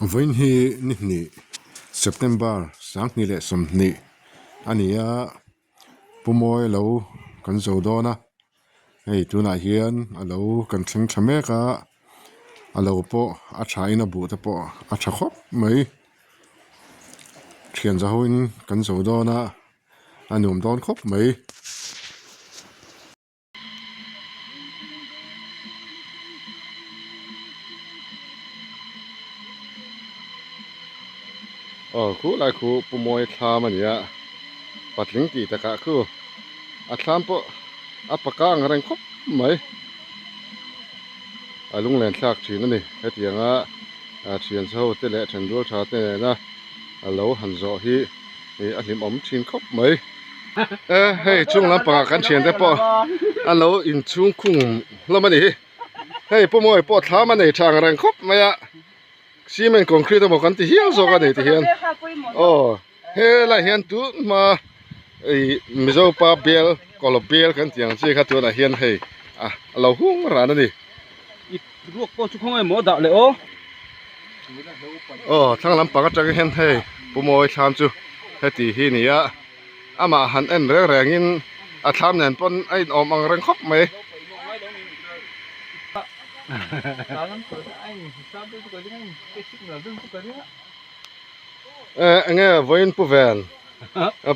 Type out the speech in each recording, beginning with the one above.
Vawiin hi ni hnih September sanghnih leh sawmhnih a ni a Pu Mawi lo kan zo dawn a hei tunah hian a lo kan thleng tha mek a a lo pawh a tha in a buh te pawh a tha khawp mai thian za ho in kan zo dawn a a nuam dawn khawp mai. Aw khu lai khu Pu Mawi thlam a ni a patling tih takah khu a thlam pawh a paka ang reng khawp mai a lunglen thlak thin a ni hetianga thian chho te leh thenrual tha te nena a lo han zawh hi ih a hlimawm thin khawp mai. E hei chung lampangah kan thiante pawh an lo inchhung khung hlawm a ni hi hei Pu Mawi pawh thlam a nei tha ang reng khawp mai a cement concrete emaw kan ti hial zawk a ni ti hian aw helaiah hian tun hma ih Mizo pa bial kawlawp bial kan tih ang chi kha tunah hian hei a lo hung ran a ni. Ruak pawh chu khawngaih maw dah leh aw. Aw thlang lampang atang hian hei Pu Mawi thlam chu heti hi a ni a amah han en reng reng in a thlam nen pawn a inawm ang reng khawp mai. Eh enge vawiin Pu Ven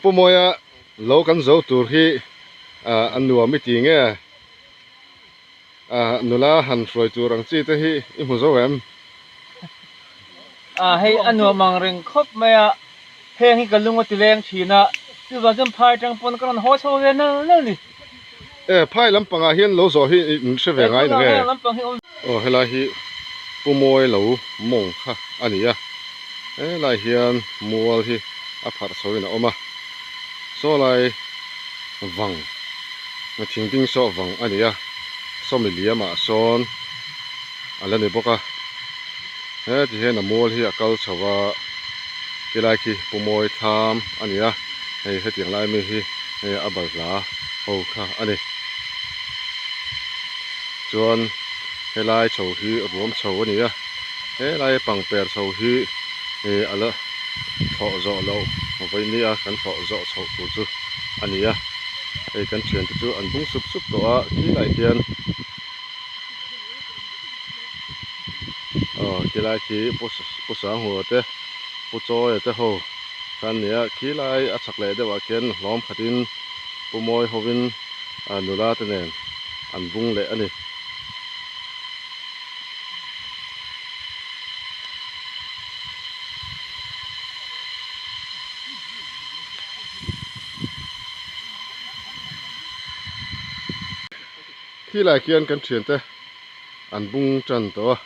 Pu Mawia lo kan zo tur hi a nuam i ti nge? Ah nula han hruai tur ang chi te hi i hmu zo em? Ah hei a nuam ang reng khawp mai a, heng hi ka lung a ti leng thin a, chuvang chuan phai atang pawn ka rawn haw chho ve nal nal ni. E phai lampangah hian lo zawh hi in hre ve ngai nang e? Aw helai hi Pu Mawi lo mawng kha a ni a, helai hian mual hi a pharh chho in a awm a, saw lai vang. Thingding saw vang a ni a, sawmi liamah sawn a la ni bawk a, heti hian a mual hi a kal chho a, khilai khi Pu Mawi thlam a ni a, hei hetiang lai mi hi hei a balhla ho kha a ni. Chuan helai chho hi ruam chho a ni a, helai pangper chho hi a la thlawh zawh loh vawiin a kan thlawh zawh chhoh tur chu a ni a. Hei kan thiante chu an bung sup sup tawh a khilaiah hian aw khilai khi pu Sanghua te pu Chawia te ho kha an ni a khilai a chhak leh deuhah khian hlawm khatin pu Mawi hovin nula te nen an bung leh a ni. Khilai khian kan thiante an bung tan tawh a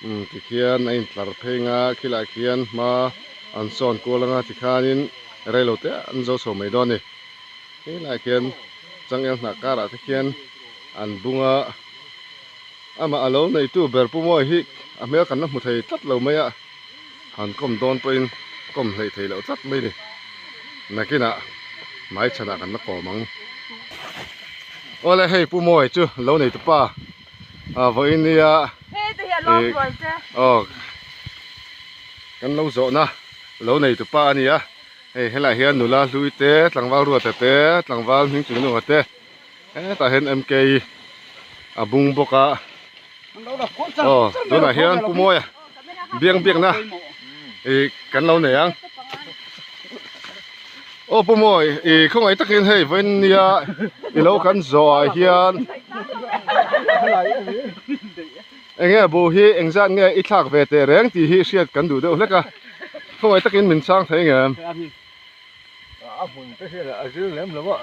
umm tikhian a intlar phei ang a khilai khian hma an sawn kual ang a tikhanin reilo te an zo chho mai dawn a ni khilai khian changel hnah karah te khian an bung a amah a lo neitu ber Pu Mawi hi a hmel kan la hmu thei tlat lo mai a. Han kawm dawn pawhin kawm hleih theih loh tlat mai ni. Nakinah hmai chhanah kan la kawm ang. Awle hei Pu Mawi chu lo nei tu pa ah vawiin nia ih aw kan lo zawhna lo nei tu pa a ni a hei helaiah hian nula hlui te tlangval ruata te tlangval hming chung nunga te hetah hian M K a bung bawk a. Aw tunah hian Pu Mawia biang biakna ih kan lo nei ang aw Pu Mawi ih khawngaih takin hei vawiin nia i lo kan zawh ah hian eng nge bu hi engzat nge i thlak ve teh reng tih hi hriat kan duh deuh hlek a khawngaih takin min chhang thei ngem. A hmun te hian a zir lem lo a,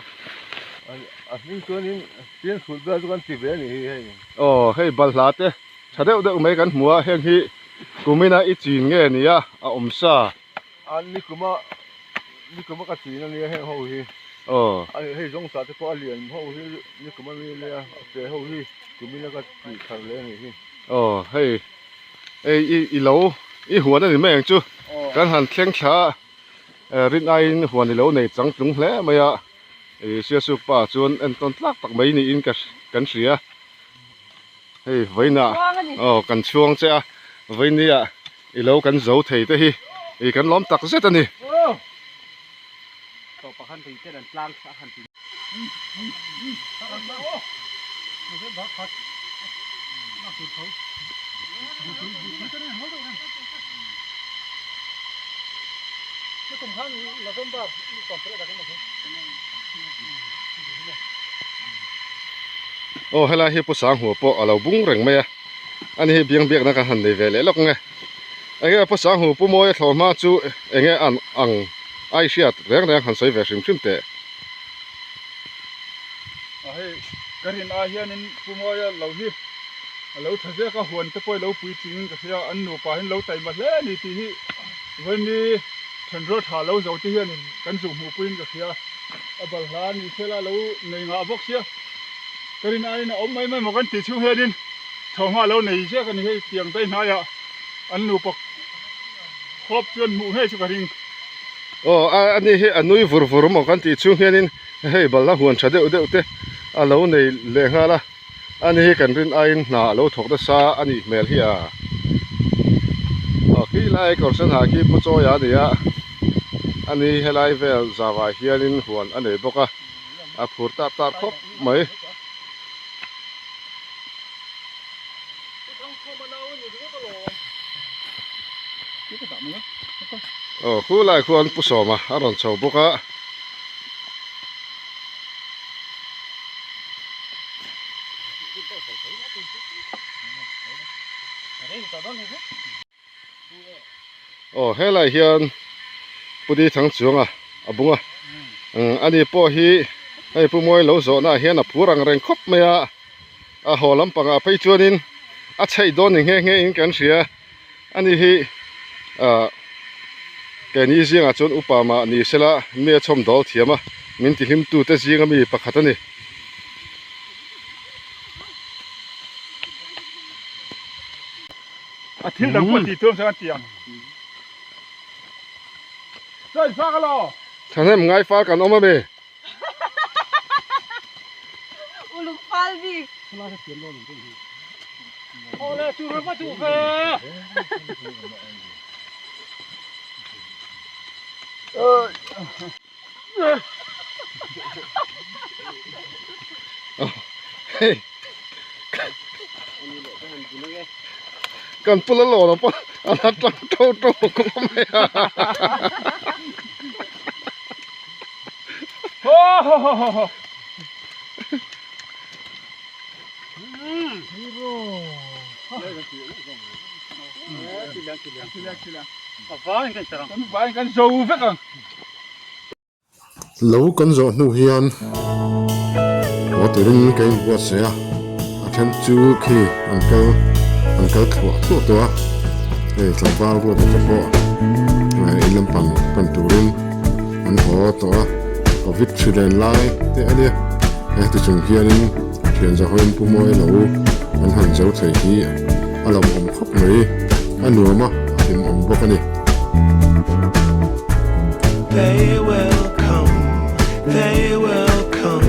a hming chuanin pian hrulh vel chu kan ti ve a nih hi hei. Aw hei balhla te tha deuh deuh mai kan hmu a, heng hi kumina i chin nge ni a, a awm sa. A nikuma nikuma ka chin a nia heng ho hi. Aw. A hei zawng tah te pawh a lian ho hi nikuma mi a nia, a te ho hi kumina ka tih thar leh a nih hi. Aw hei hei i i lo i huan a ni mai ang chu kan han thleng thla a. Rin aiin huan ilo nei chang tlung hle mai a, ih Siasuk pa chuan entawn tlak tak mai niin ka kan hria. Hei vawiinah aw kan chhuang che a, Vawinia i lo kan zo thei te hi ih kan lawm tak zet a ni. Aw helai hi Pu Sanghua pawh a lo bung reng mai a. Ani hi biang biakna kan han nei ve leh lawk nge. Enge Pu Sanghu Pu Mawia thlawh hma chu enge an ang ai hriat reng reng han sawi ve hrim hrim teh. A hei ka rin ai hianin Pu Mawia lo hi a lo tha zek a, huan te pawh i lo puitling in ka hria, an nupa hian lo taima hle a ni tih hi vawiin thenrual tha lo zo te hianin kan zuh hmuhpuiin ka hria, a balhla a nih sela lo nei ngah bawk sia. Ka rin aiin a awm mai mai maw kan tih chhung hianin thawhhma lo nei ziak a ni hei tiang daih hnaiah an nupa khawp chuan hmuh ngei chu ka ring. Aw a ani hi a nui vur vur maw kan tih chhung hianin hei balhla huan tha deuh deuh te a lo nei leh nghal a, ani hi kan rin aiin hna a lo thawk nasa a nih hmel hi a. Aw khi lai kawr sen ha khi Pu Chawia a ni a, ani helai vel zavah hianin huan a nei bawk a. A phur tar tar khawp mai. Aw khu lai khuan Pu Sawma a rawn chho bawk a. Aw helai hian Pu Di Thang Chuanga a bung a ani pawh hi hei Pu Mawi lo zawhna ah hian a phur ang reng khawp mai a a haw lampang ah phei chuanin a chheih dawn ni nghe nghe in kan hria ani hi ah keini zingah chuan upa mah ni sela mi a chhawm dawl thiam a min ti hlim tute zinga mi pakhat a ni. A thil dang pawh tih tuam chuan an ti ang. Chaw in fak alo. Thahnem ngai fal kan awm ami. Uluk fal bik. Awle chu ram a duh ve. Hei kan pula lawr ang pawh a la tang to to khawp mai a. Lo kan zawh hnu hian haw turin ka inbuatsaih a, a then chu khi an kal an kal thluah thluah tawh a, hei tlangval ruat te pawh in lampang pan turin an haw tawh a, covid hri len lai te a nia, heti chung hianin thian zahawiin Pu Mawi lo an han zo thei hi a lawmawm khawp mai, a nuam a, a hlimawm bawk a ni. They will come, they will come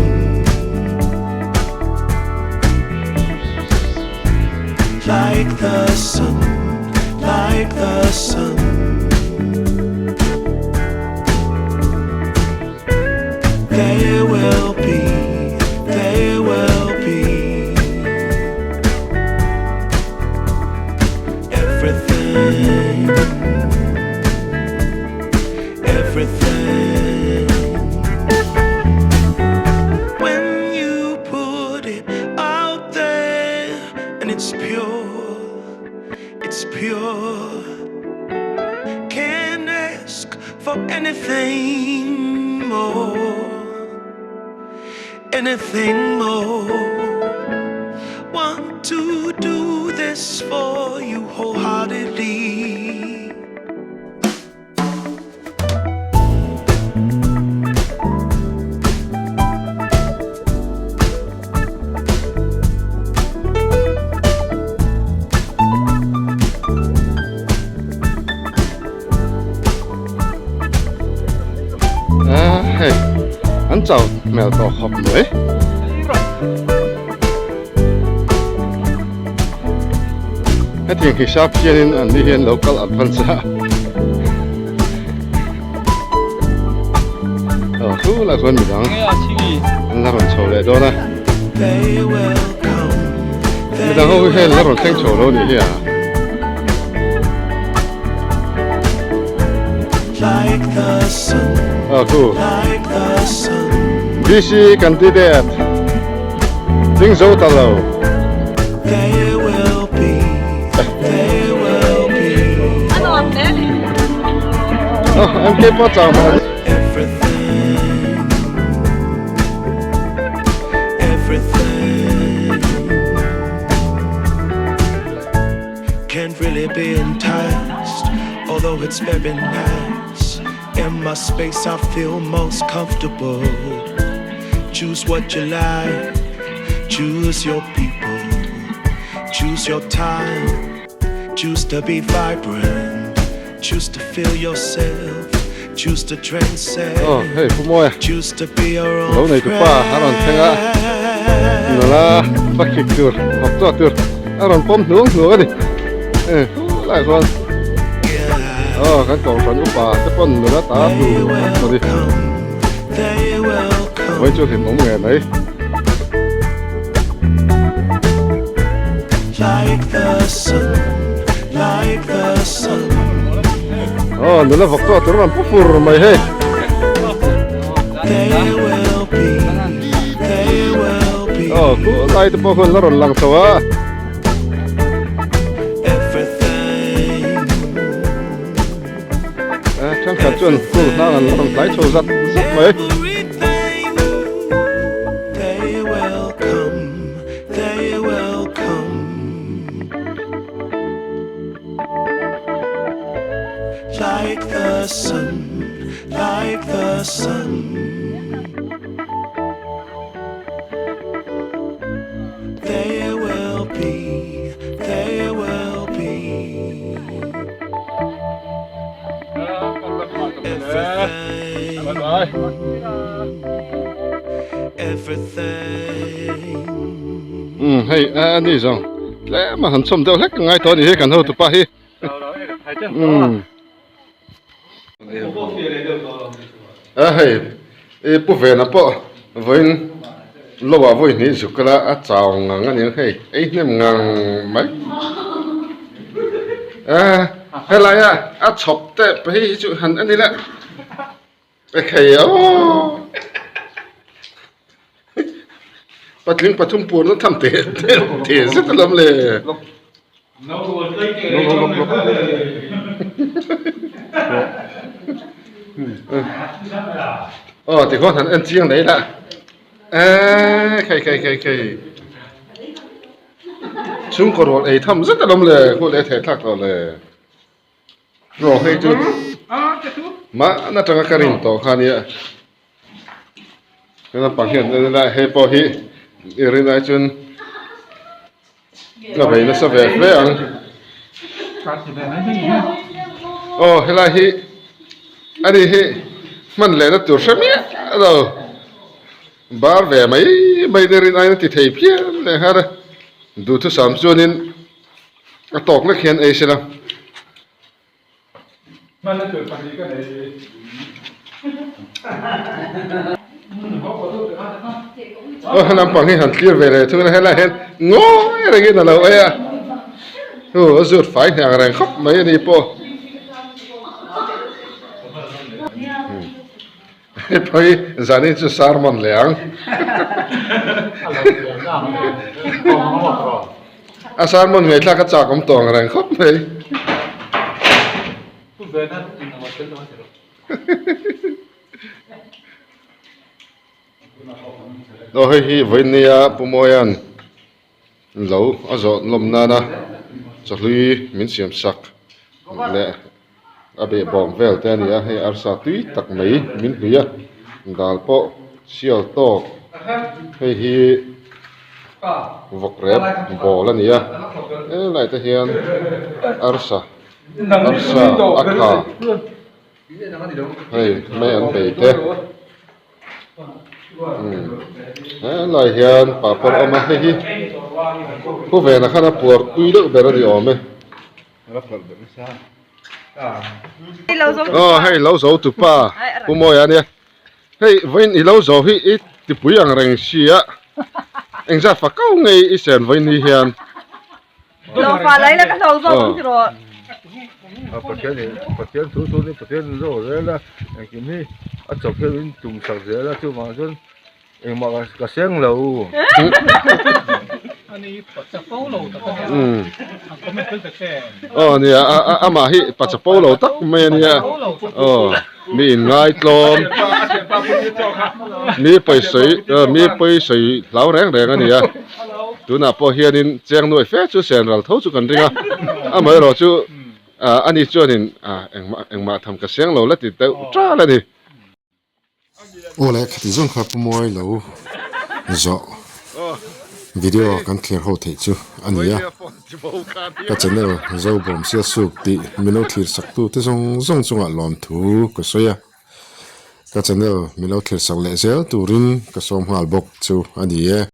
Like the sun, like the sun They will be, they will be Everything, everything When you put it out there and it's pure, it's pure Can't ask for anything more Anything more Want to do this for you wholeheartedly A hei an chau hmel tawh khawp mai. Hetiang hisap hianin an ni hian lo kal advance a. Aw thu lah chuan midang an la rawn chho leh dawn a. Midang ho hi hei an la rawn thleng chho lo nih hi a. Aw thu. DC candidate ding zo ta lo. MK pawh chau hmel. Can't really be enticed, although it's very nice. In my space, I feel most comfortable. Choose what you like, choose your people, choose your time, choose to be vibrant, choose to feel yourself, choose to transcend, Oh, hei pu mawi choose to be your lo own nei tu pa a rawn thleng a nula va khik tur vawk chawt tur a rawn pawm hnuang hnuang a ni eh khulai chuan aw kan kohhran upa te pawn nula ta tur an hmu ni vawi chu hlim awm nge mai. Aw nula vawk chawt tur a rawn pu fur mai hei. Aw khulai te pawh khuan la rawn lang chho a. Thenkhat chuan pool hnang an la rawn tlai chho zat zat mai. Umm hei a ni zawng tlem a han chhawm deuh hlek ngai tawh a ni hi kan hotupa hi umm. A hei i pu vena pawh vawiin lo ah vawi hnih zuk kala a chau ngang a niang hei ei hnem ngang mai a helai a a chhawp tep hei hi chu han en ila ekhei aw patling pathum purna tham teh teh zet alawm le. Aw tikhuan han en chiang leh ila eee khei khei khei khei chhungkaw rual ei tham zet alawm le khu leh thei thlak tawh le aw hei chu mahna atanga ka rin tawh kha nia he naupang hian en ila hei pawh hi i rin ai chuan. Ka vei nasa ve hle ang. Aw helai hi ani hi hman lehna tur hre miah lo bar ve mai mai te rin aiin a ti thei phian leh nghal a duhthusam chuanin a tawk lek hian ei sela. Aw he lampang hi han thlir ve leh thung a helai hian ngawi rengin a lo ei a hu a zut fai hniang reng khawp mai a ni pawh hei pawh hi zanin chu sermon leh ang a sermon ngaihthlak a chak awm tawh ang reng khawp mai. Aw hei hi vawinia Pu Mawia'n lo a zawh lawm nana chawhlui min siam sak leh a behbawm vel te a ni a hei arsa tui tak mai min hlui a dal pawh sial tawk hei hi vawk rep bawl a ni a helai te hian arsa arsa a kha hei mai an bei te helai hian papawr a awm a hei hi khawvelah khan a puar tui deuh ber a ni awm e. Aw hei lo zo tupa Pu Mawia ania hei vawiin i lo zo hi i tipui ang reng sia engzat fa kau ngei i sen vawiin hi hian. Pathian thu thu ni Pathian zo zel a engkim hi a chawp hian min tum sak zel a chuvang chuan Engmah ka seng lo. Aw nia amah hi pa chapo lo tak mai ania aw mi in ngaitlawm mi pawisawi mi pawisawi hlau reng reng ania tunah pawh hianin cheng nuai fe chu sen ral tho chu kan ring a amaherawh chu ani chuanin engmah engmah tham ka seng lo la ti deuh tal ani. Aw le khati zawng kha pu mawi lo zawh video kan thlir ho theih chu a ni a, ka channel Zo Bawm Sia Soup tih min lo thlir sak tu te zawng zawng chungah lawmthu ka sawi a, ka channel min lo thlir sak leh zel turin ka sawm nghal bawk chu a ni e.